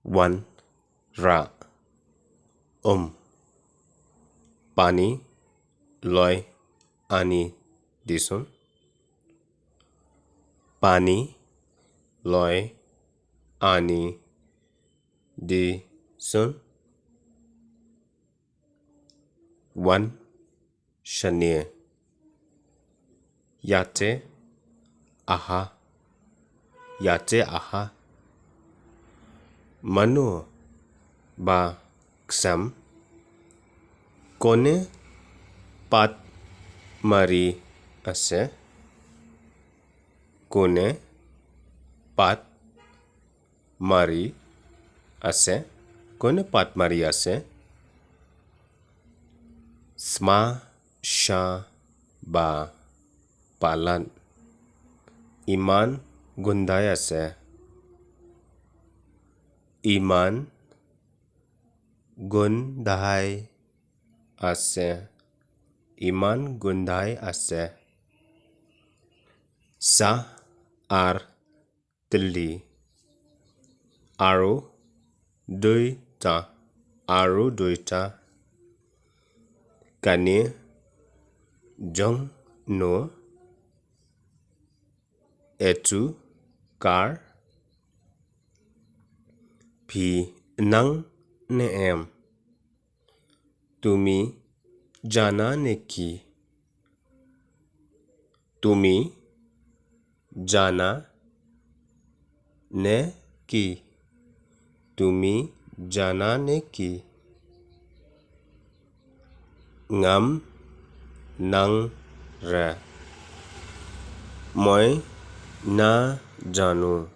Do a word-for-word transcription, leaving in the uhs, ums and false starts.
Wan, ra, um. Pani, loi, ani, disun. Pani, loi, ani, disun. Wan, shane. Yate, aha. Yate, aha. Mano ba ksam? Kone pat mari ase? Kone pat mari ase? Kone pat mari ase? Sma sha ba palat. Iman gundai ase. Iman gundai ase. Iman gundai ase. Sa, ar, tylli. Aro, duita. Aro, duita. Kane, jong, no. Etu, kar. Phi nang ne em? Tumi jana ne ki? Tumi jana ne ki? Tumi jana ne ki? Ngam nang re. Moi na janu.